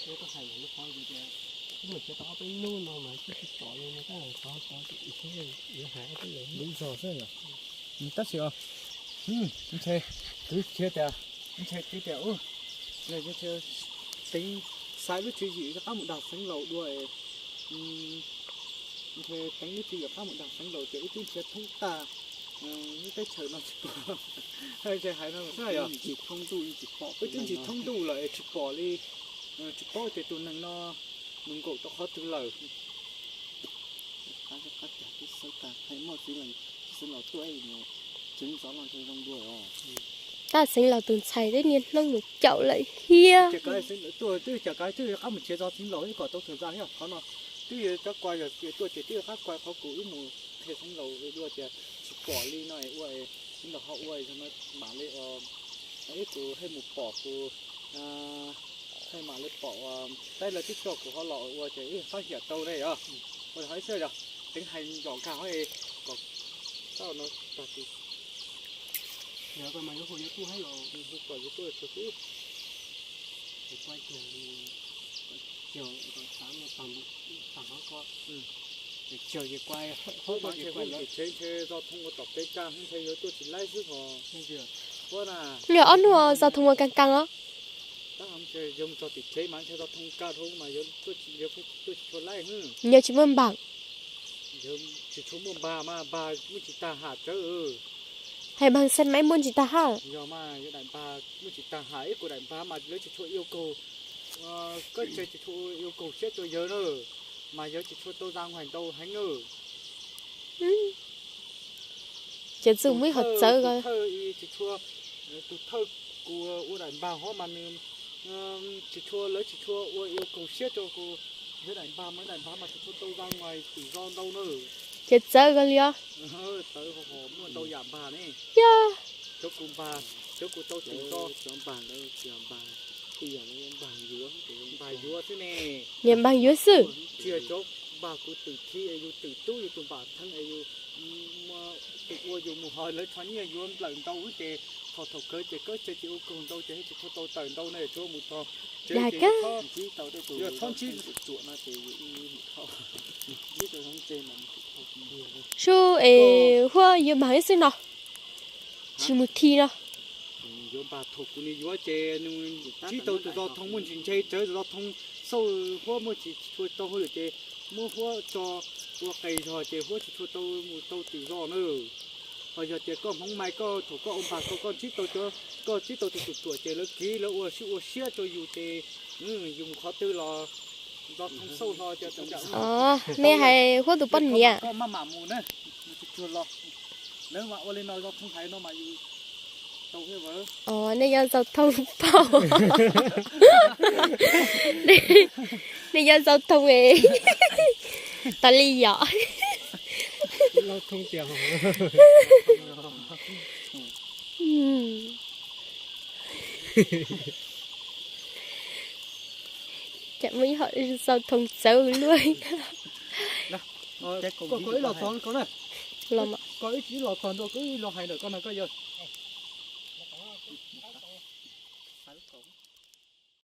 Ua tau hais lus qhov tias, mus txiav tau ob peb hnub no mas twb tsis pom li no, tab sis qhov tau tim thiab yuav hais ob peb lus lub zog xwb yom. Tab sis os, ntshe twb thiab tias, ntshe twb tias, ntshe teev xaiv lub tswv yim rov qab mus dag xeev laus dua, ntshe teev lub tswv yim rov qab mus dag xeev laus ces wb twb nrhiav thoob tag lub teb chaws no tsis pom. Ntshe hais no xwb yog wb twb ntsis thoob ntuj lawm es tsis pom li, tsis paub tias tus neeg no mus nkaum rau qhov twg lawm. Tab xeev laus tus ntxhais twb niaj hnub mus caum lawm thiab. Twb cas kav twb rov qab mus nrhiav zog xeev laus ib kom tau thawj zaj thiab qhov no. Twb yog cov kua yog tuaj ces twb rov qab kua qhov kuv wb mus qhia xeev laus dua tias tsis pom li no es ua xeev laus ho ua mam li, ib kuv thiaj mus pom kuv, thiaj mam li pom tais lawv twb coj kuv ho los ua ces ib fab hiam tau ne os. Ua li hais xwb yog teev hais nco nkag ho kom tau no tag. Tim tsev ntshe zov thoo ua tom kev kaj ntshe yuav tuaj tsis laib xwb hos. Yog ob hnub zov thoo ua kaag kaag os. Tab ntshe yog mus txog tim tsev mas ntshe zov thoo kaj dhau mas yuav tuaj tsis tshua laib. Yog tsis muaj npaag. Tsis tshua muaj npaag mas npaag muaj tsis tag ham tsawv. Hais npaag xeeb maib muaj tsis tag ham. Yog mas yog daim npaag muaj tsis tag ham ib kuv daim npaag mas lawv tsis tshua yêu cầu, koj tsev tsis tshua yêu cầu siab rua yawg na, mas yawg tsis tshua tau za nqaij ntau heev na. Ces txwj muaj ib qho txawv ko. Tus thawj kuv ua daim npaag hov mas nws tsis tshua, lawv tsis tshua ua yêu cầu siab rua kuv. Yawg daim npaag mas daim npaag mas tsis tshua tau za nqaij twm zog ntau na. Ces txawv ko li os. Txawv ho muaj ntau yam npaag ne. Yog. Cov kuv npaag, cov kuv tau twm zog, npaag yuav xwb ne. Niag npaag yuav xwb. Tsis yog cov npaag kuv twm thib es yus twm tub yus tus npam theeb es yus ua yus mus hos lawv tsho nyiaj yuav nplawm ntau ces thaum thaum kawg ces koj tsev tsis ua kaug ntau ces tsis tshua tau tawm ntau ne, tsuav mus tog tsev ces yuav thob ntsib. Sub es huab yuav npaag ib xwb no, tsis mus thi no. Yuav npaag thaum kuv nws yuav ces nws ntsib tau tus zov thoo muaj ntsis ntse tsawv, tus zov thoo xauj huab muaj tsis tshua tau hauj lwm ces muab huab tso ua qes zog ces huab tsis tshua tau mus tau twm zog na. Ho yog tias koj hmoov mais koj thaum koj ua npaag koj, koj ntsib tau cov, koj ntsib tau tus tus ruam ces lawv kiv lawv ua sib ua siab rua yus ces yus mus qhov twg los zov thoo xauj hlo cov. Nej hais huab tus poj niam. Koj maj mam mus na, mus tsuag tsuag los. Lawv mas ua li no zov thoo hais no mas yus tau thiab. Nej yog zov thoo poj, nej yog zov thoo es tas li yom. Cas muaj ib hom zov thoo txawv luaj. Koj ib los txog, koj ib los txog ntua, koj ib los hais ntawm koj no koj yawg.